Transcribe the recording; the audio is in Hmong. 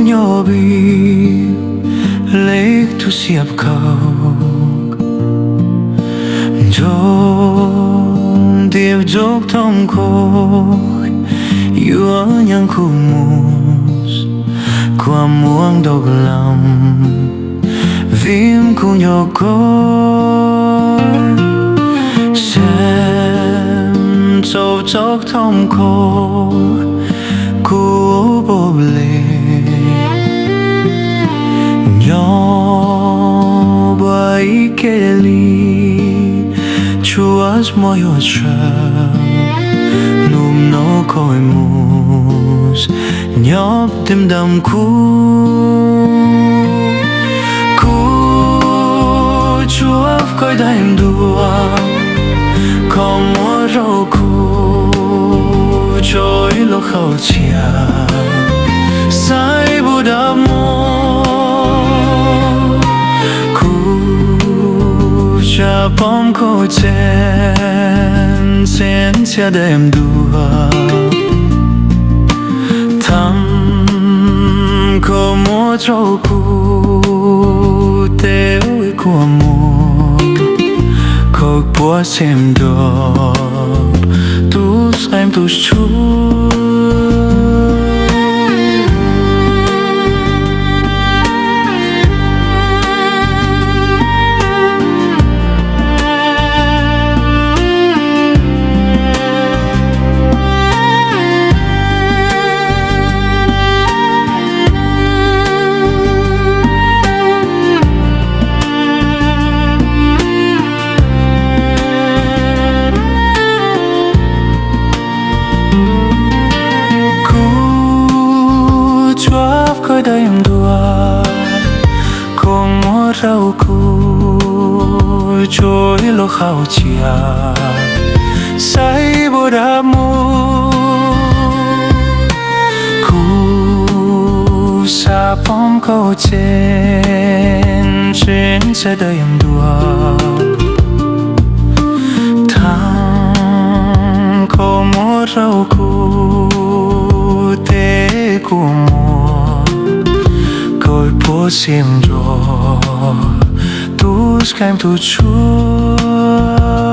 Nyob vim leej tug xiam khau, nrog ntiaj ntsug thoob qhov, yuav nyeem kuv mus, kua muag ntaus lam, vim kuv nco koj, sem txaus txog thoob qhov, kuv pom le nyob ua ib ke li, tsuas muaj yuav tshav, nub no koj mus, nyob tim dam kuv, kuv tsuas koj daim ntuag, koj muab rau kuv tso ib lub hauv tsiaj, xaiv npuag dam muag, kuv xav pom koj tseeb tseeb txhiab daim ntuag, thaum koj muab rau kuv tej kua muag, koj puas xeeb nrog tus xeeb tus tsuj. Kuv tsuas koj daim ntuag, koj muab rau kuv tso ib lub hauv tsiaj, xaiv npuag dam muag, kuv xav pom koj tseeb tseeb txhiab daim ntuag, thaum koj muab rau kuv tej kua muag, koj puas xeeb nrog tus xeeb tus tsuj.